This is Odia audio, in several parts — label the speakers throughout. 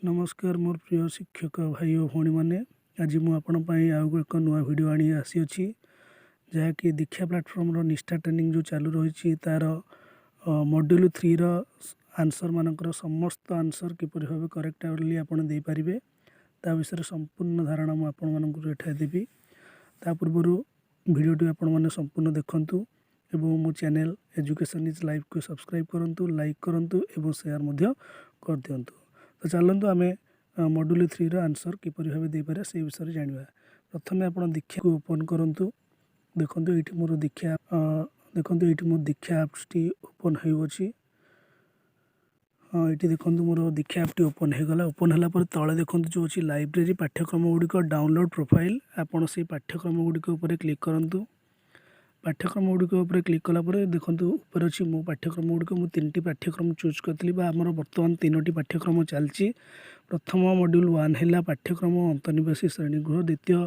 Speaker 1: ନମସ୍କାର ମୋର ପ୍ରିୟ ଶିକ୍ଷକ ଭାଇ ଓ ଭଉଣୀମାନେ। ଆଜି ମୁଁ ଆପଣଙ୍କ ପାଇଁ ଆଉ ଏକ ନୂଆ ଭିଡ଼ିଓ ଆଣି ଆସିଅଛି, ଯାହାକି ଦୀକ୍ଷା ପ୍ଲାଟଫର୍ମର ନିଷ୍ଠା ଟ୍ରେନିଂ ଯେଉଁ ଚାଲୁ ରହିଛି, ତା'ର ମଡ୍ୟୁଲ୍ 3ର ଆନ୍ସର୍ମାନଙ୍କର ସମସ୍ତ ଆନ୍ସର୍ କିପରି ଭାବେ କରେକ୍ଟଲି ଆପଣ ଦେଇପାରିବେ, ତା ବିଷୟରେ ସମ୍ପୂର୍ଣ୍ଣ ଧାରଣା ମୁଁ ଆପଣମାନଙ୍କୁ ଏଠାରେ ଦେବି। ତା ପୂର୍ବରୁ ଭିଡ଼ିଓଟି ଆପଣମାନେ ସମ୍ପୂର୍ଣ୍ଣ ଦେଖନ୍ତୁ ଏବଂ ମୋ ଚ୍ୟାନେଲ୍ ଏଜୁକେସନ୍ is ଲାଇଫ୍କୁ ସବସ୍କ୍ରାଇବ୍ କରନ୍ତୁ, ଲାଇକ୍ କରନ୍ତୁ ଏବଂ ସେୟାର ମଧ୍ୟ କରିଦିଅନ୍ତୁ। ତ ଚାଲନ୍ତୁ, ଆମେ ମଡ୍ୟୁଲ୍ 3ର ଆନ୍ସର୍ କିପରି ଭାବେ ଦେଇପାରିବା, ସେଇ ବିଷୟରେ ଜାଣିବା। ପ୍ରଥମେ ଆପଣ ଦୀକ୍ଷାକୁ ଓପନ୍ କରନ୍ତୁ। ଦେଖନ୍ତୁ, ଏଇଠି ମୋର ଦୀକ୍ଷା ଆପ୍ସଟି ଓପନ୍ ହେଉଅଛି। ହଁ, ଏଇଠି ଦେଖନ୍ତୁ, ମୋର ଦୀକ୍ଷା ଆପ୍ଟି ଓପନ୍ ହୋଇଗଲା। ଓପନ୍ ହେଲା ପରେ ତଳେ ଦେଖନ୍ତୁ, ଯେଉଁ ଅଛି ଲାଇବ୍ରେରୀ, ପାଠ୍ୟକ୍ରମ ଗୁଡ଼ିକ, ଡାଉନଲୋଡ଼୍ ପ୍ରୋଫାଇଲ୍, ଆପଣ ସେଇ ପାଠ୍ୟକ୍ରମ ଗୁଡ଼ିକ ଉପରେ କ୍ଲିକ୍ କରନ୍ତୁ। ପାଠ୍ୟକ୍ରମ ଗୁଡ଼ିକ ଉପରେ କ୍ଲିକ୍ କଲା ପରେ ଦେଖନ୍ତୁ, ଉପରେ ଅଛି ମୋ ପାଠ୍ୟକ୍ରମ ଗୁଡ଼ିକ। ମୁଁ ତିନିଟି ପାଠ୍ୟକ୍ରମ ଚୁଜ୍ କରିଥିଲି ବା ଆମର ବର୍ତ୍ତମାନ ତିନୋଟି ପାଠ୍ୟକ୍ରମ ଚାଲିଛି। ପ୍ରଥମ ମଡ୍ୟୁଲ୍ 1 ହେଲା ପାଠ୍ୟକ୍ରମ ଅନ୍ତର୍ନିବାସୀ ଶ୍ରେଣୀଗୃହ। ଦ୍ୱିତୀୟ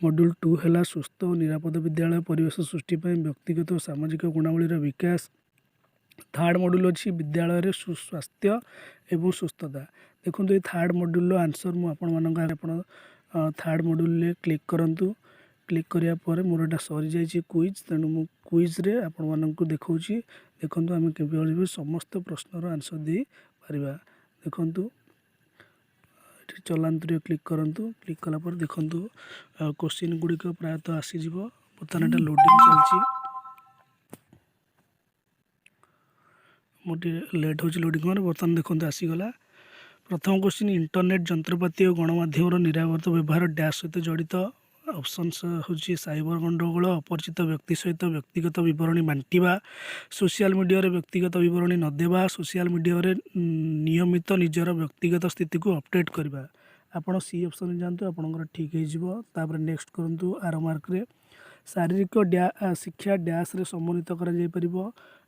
Speaker 1: ମଡ୍ୟୁଲ୍ 2 ହେଲା ସୁସ୍ଥ ଓ ନିରାପଦ ବିଦ୍ୟାଳୟ ପରିବେଶ ସୃଷ୍ଟି ପାଇଁ ବ୍ୟକ୍ତିଗତ ଓ ସାମାଜିକ ଗୁଣାବଳୀର ବିକାଶ। ଥାର୍ଡ଼ ମଡ୍ୟୁଲ୍ ଅଛି ବିଦ୍ୟାଳୟରେ ସୁସ୍ୱାସ୍ଥ୍ୟ ଏବଂ ସୁସ୍ଥତା। ଦେଖନ୍ତୁ, ଏଇ ଥାର୍ଡ଼ ମଡ୍ୟୁଲ୍ର ଆନ୍ସର୍ ମୁଁ ଆପଣମାନଙ୍କ, ଆପଣ ଥାର୍ଡ଼ ମଡ୍ୟୁଲ୍ରେ କ୍ଲିକ୍ କରନ୍ତୁ। କ୍ଲିକ୍ କରିବା ପରେ ମୋର ଏଇଟା ସରିଯାଇଛି କୁଇଜ୍, ତେଣୁ ମୁଁ କୁଇଜ୍ରେ ଆପଣମାନଙ୍କୁ ଦେଖାଉଛି। ଦେଖନ୍ତୁ, ଆମେ କିଭଳି ଭାବେ ସମସ୍ତ ପ୍ରଶ୍ନର ଆନ୍ସର୍ ଦେଇପାରିବା। ଦେଖନ୍ତୁ, ଏଠି ଚଲାନ୍ତୁରେ କ୍ଲିକ୍ କରନ୍ତୁ। କ୍ଲିକ୍ କଲା ପରେ ଦେଖନ୍ତୁ, କୋଶ୍ଚିନ୍ ଗୁଡ଼ିକ ପ୍ରାୟତଃ ଆସିଯିବ। ବର୍ତ୍ତମାନ ଏଇଟା ଲୋଡ଼ିଂ ଚାଲିଛି। ମୋର ଟିକେ ଲେଟ୍ ହେଉଛି ଲୋଡ଼ିଂ ହେବାରେ। ବର୍ତ୍ତମାନ ଦେଖନ୍ତୁ, ଆସିଗଲା ପ୍ରଥମ କୋଶ୍ଚିନ୍। ଇଣ୍ଟରନେଟ୍, ଯନ୍ତ୍ରପାତି ଓ ଗଣମାଧ୍ୟମର ନିରାପଦ ବ୍ୟବହାର ଡ୍ୟାସ୍ ସହିତ ଜଡ଼ିତ। ଅପସନ୍ସ ହେଉଛି ସାଇବର ଗଣ୍ଡଗୋଳ, ଅପରିଚିତ ବ୍ୟକ୍ତି ସହିତ ବ୍ୟକ୍ତିଗତ ବିବରଣୀ ବାଣ୍ଟିବା, ସୋସିଆଲ ମିଡ଼ିଆରେ ବ୍ୟକ୍ତିଗତ ବିବରଣୀ ନ ଦେବା, ସୋସିଆଲ ମିଡ଼ିଆରେ ନିୟମିତ ନିଜର ବ୍ୟକ୍ତିଗତ ସ୍ଥିତିକୁ ଅପଡ଼େଟ୍ କରିବା। ଆପଣ ସି ଅପସନ୍ରେ ଯାଆନ୍ତୁ, ଆପଣଙ୍କର ଠିକ୍ ହେଇଯିବ। ତାପରେ ନେକ୍ସଟ କରନ୍ତୁ ଆରୋ ମାର୍କରେ। ଶାରୀରିକ ଶିକ୍ଷା ଡ୍ୟାସ୍ରେ ସମନ୍ୱିତ କରାଯାଇପାରିବ।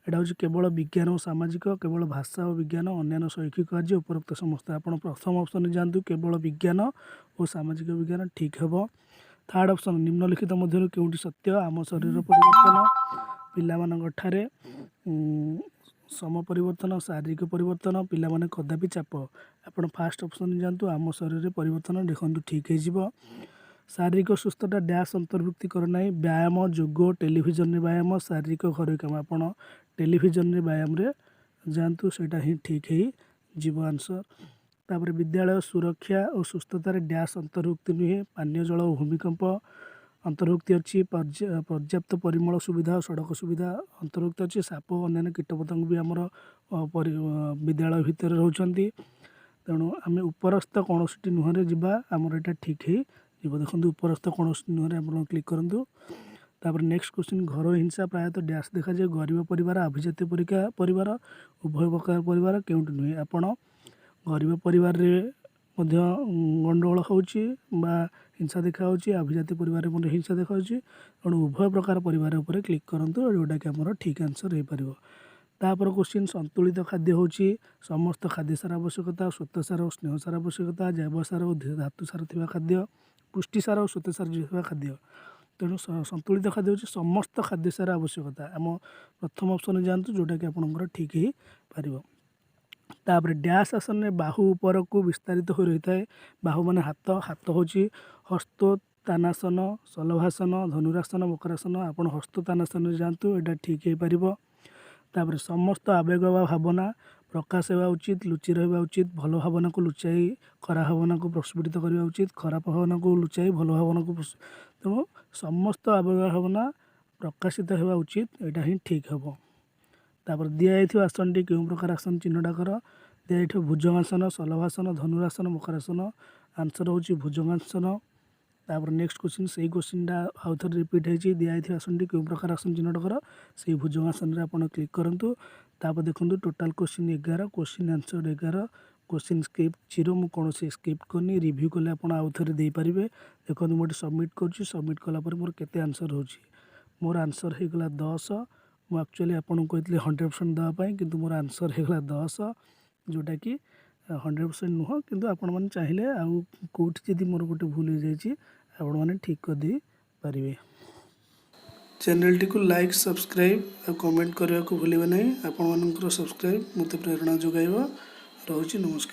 Speaker 1: ଏଇଟା ହେଉଛି କେବଳ ବିଜ୍ଞାନ ଓ ସାମାଜିକ, କେବଳ ଭାଷା ଓ ବିଜ୍ଞାନ, ଅନ୍ୟାନ୍ୟ ଶୈକ୍ଷିକ କାର୍ଯ୍ୟ, ଉପରୋକ୍ତ ସମସ୍ତ। ଆପଣ ପ୍ରଥମ ଅପସନ୍ରେ ଯାଆନ୍ତୁ, କେବଳ ବିଜ୍ଞାନ ଓ ସାମାଜିକ ବିଜ୍ଞାନ ଠିକ୍ ହେବ। ଥାର୍ଡ଼ ଅପସନ୍, ନିମ୍ନଲିଖିତ ମଧ୍ୟରୁ କେଉଁଟି ସତ୍ୟ? ଆମ ଶରୀରର ପରିବର୍ତ୍ତନ, ପିଲାମାନଙ୍କ ଠାରେ ସମ ପରିବର୍ତ୍ତନ, ଶାରୀରିକ ପରିବର୍ତ୍ତନ, ପିଲାମାନେ କଦାପି ଚାପ। ଆପଣ ଫାଷ୍ଟ ଅପସନ୍ ଯାଆନ୍ତୁ, ଆମ ଶରୀରରେ ପରିବର୍ତ୍ତନ। ଦେଖନ୍ତୁ, ଠିକ୍ ହେଇଯିବ। ଶାରୀରିକ ସୁସ୍ଥତା ଡ୍ୟାସ୍ ଅନ୍ତର୍ଭୁକ୍ତି କରେ ନାହିଁ। ବ୍ୟାୟାମ, ଯୋଗ, ଟେଲିଭିଜନରେ ବ୍ୟାୟାମ, ଶାରୀରିକ ଘରୋଇ କାମ। ଆପଣ ଟେଲିଭିଜନରେ ବ୍ୟାୟାମରେ ଯାଆନ୍ତୁ, ସେଇଟା ହିଁ ଠିକ୍ ହେଇଯିବ ଆନ୍ସର୍। ତାପରେ ବିଦ୍ୟାଳୟ ସୁରକ୍ଷା ଓ ସୁସ୍ଥତାରେ ଡ୍ୟାସ୍ ଅନ୍ତର୍ଭୁକ୍ତି ନୁହେଁ। ପାନୀୟ ଜଳ ଓ ଭୂମିକମ୍ପ ଅନ୍ତର୍ଭୁକ୍ତି ଅଛି, ପର୍ଯ୍ୟାପ୍ତ ପରିମଳ ସୁବିଧା ଓ ସଡ଼କ ସୁବିଧା ଅନ୍ତର୍ଭୁକ୍ତ ଅଛି, ସାପ ଓ ଅନ୍ୟାନ୍ୟ କୀଟପତଙ୍ଗ ବି ଆମର ବିଦ୍ୟାଳୟ ଭିତରେ ରହୁଛନ୍ତି। ତେଣୁ ଆମେ ଉପରସ୍ଥ କୌଣସିଟି ନୁହଁରେ ଯିବା, ଆମର ଏଇଟା ଠିକ୍ ହେଇଯିବ। ଦେଖନ୍ତୁ, ଉପରସ୍ଥ କୌଣସି ନୁହଁରେ ଆପଣ କ୍ଲିକ୍ କରନ୍ତୁ। ତାପରେ ନେକ୍ସଟ କ୍ୱେଶ୍ଚିନ୍, ଘରୋଇ ହିଂସା ପ୍ରାୟତଃ ଡ୍ୟାସ୍ ଦେଖାଯାଏ। ଗରିବ ପରିବାର, ଆଭିଜାତ୍ୟ ପରିବାର, ଉଭୟ ପ୍ରକାର ପରିବାର, କେଉଁଠି ନୁହେଁ। ଆପଣ ଗରିବ ପରିବାରରେ ମଧ୍ୟ ଗଣ୍ଡଗୋଳ ହେଉଛି ବା ହିଂସା ଦେଖାହେଉଛି, ଆଭିଜାତ୍ୟ ପରିବାରରେ ମଧ୍ୟ ହିଂସା ଦେଖାହେଉଛି। ତେଣୁ ଉଭୟ ପ୍ରକାର ପରିବାର ଉପରେ କ୍ଲିକ୍ କରନ୍ତୁ, ଯେଉଁଟାକି ଆମର ଠିକ୍ ଆନ୍ସର୍ ହେଇପାରିବ। ତାପରେ କ୍ୱେଶ୍ଚିନ୍, ସନ୍ତୁଳିତ ଖାଦ୍ୟ ହେଉଛି ସମସ୍ତ ଖାଦ୍ୟ ସାର ଆବଶ୍ୟକତା, ଶ୍ୱେତସାର ଓ ସ୍ନେହ ସାର ଆବଶ୍ୟକତା, ଜୈବ ସାର ଓ ଧାତୁ ସାର ଥିବା ଖାଦ୍ୟ, ପୁଷ୍ଟିସାର ଓ ଶ୍ୱେତସାର ଥିବା ଖାଦ୍ୟ। ତେଣୁ ସନ୍ତୁଳିତ ଖାଦ୍ୟ ହେଉଛି ସମସ୍ତ ଖାଦ୍ୟ ସାର ଆବଶ୍ୟକତା। ଆମ ପ୍ରଥମ ଅପସନ୍ରେ ଯାଆନ୍ତୁ, ଯେଉଁଟାକି ଆପଣଙ୍କର ଠିକ୍ ହେଇପାରିବ। ତାପରେ ଡ୍ୟାସ୍ ଆସନରେ ବାହୁ ଉପରକୁ ବିସ୍ତାରିତ ହୋଇ ରହିଥାଏ। ବାହୁ ମାନେ ହାତ। ହାତ ହେଉଛି ହସ୍ତୋତ୍ତାନାସନ, ଶଲଭାସନ, ଧନୁରାସନ, ମକରାସନ। ଆପଣ ହସ୍ତୋତ୍ତାନାସନରେ ଯାଆନ୍ତୁ, ଏଇଟା ଠିକ୍ ହେଇପାରିବ। ତାପରେ ସମସ୍ତ ଆବେଗ ବା ଭାବନା ପ୍ରକାଶ ହେବା ଉଚିତ, ଲୁଚି ରହିବା ଉଚିତ, ଭଲ ଭାବନାକୁ ଲୁଚାଇ ଖରାପ ଭାବନାକୁ ପ୍ରସ୍ଫୁଟିତ କରିବା ଉଚିତ, ଖରାପ ଭାବନାକୁ ଲୁଚାଇ ଭଲ ଭାବନାକୁ। ତେଣୁ ସମସ୍ତ ଆବେଗ ଭାବନା ପ୍ରକାଶିତ ହେବା ଉଚିତ, ଏଇଟା ହିଁ ଠିକ୍ ହେବ। ତାପରେ ଦିଆଯାଇଥିବା ଆସନଟି କେଉଁ ପ୍ରକାର ଆସନ ଚିହ୍ନଟ କର। ଦିଆଯାଇଥିବା ଭୁଜଙ୍ଗାସନ, ଶଲଭାସନ, ଧନୁରାସନ, ମକରାସନ। ଆନ୍ସର୍ ହେଉଛି ଭୁଜଙ୍ଗାସନ। ତାପରେ ନେକ୍ସଟ କ୍ୱେଶ୍ଚିନ୍, ସେଇ କ୍ୱେଶ୍ଚିନ୍ଟା ଆଉ ଥରେ ରିପିଟ୍ ହେଇଛି। ଦିଆଯାଇଥିବା ଆସନଟି କେଉଁ ପ୍ରକାର ଆସନ ଚିହ୍ନଟ କର। ସେଇ ଭୁଜଙ୍ଗାସନରେ ଆପଣ କ୍ଲିକ୍ କରନ୍ତୁ। ତାପରେ ଦେଖନ୍ତୁ, total question 11, question answer 11, question skip 0। ମୁଁ କୌଣସି ସ୍କିପ୍ କରିନି। ରିଭ୍ୟୁ କଲେ ଆପଣ ଆଉ ଥରେ ଦେଇପାରିବେ। ଦେଖନ୍ତୁ, ମୁଁ ଏଠି ସବମିଟ୍ କରୁଛି। ସବମିଟ୍ କଲା ପରେ ମୋର କେତେ ଆନ୍ସର୍ ହେଉଛି? ମୋର ଆନ୍ସର୍ ହେଇଗଲା 10। ମୁଁ ଆକ୍ଚୁଆଲି ଆପଣଙ୍କୁ କହିଥିଲି 100% ଦେବା ପାଇଁ, କିନ୍ତୁ ମୋର ଆନ୍ସର୍ ହେଇଗଲା 10, ଯେଉଁଟାକି 100% ନୁହଁ। କିନ୍ତୁ ଆପଣମାନେ ଚାହିଁଲେ ଆଉ କେଉଁଠି ଯଦି ମୋର ଗୋଟେ ଭୁଲ ହେଇଯାଇଛି, ଆପଣମାନେ ଠିକ୍ କରିଦେଇପାରିବେ। ଚ୍ୟାନେଲଟିକୁ ଲାଇକ୍, ସବସ୍କ୍ରାଇବ୍ ଆଉ କମେଣ୍ଟ କରିବାକୁ ଭୁଲିବେ ନାହିଁ। ଆପଣମାନଙ୍କର ସବସ୍କ୍ରାଇବ୍ ମୋତେ ପ୍ରେରଣା ଯୋଗାଇବ। ରହୁଛି, ନମସ୍କାର।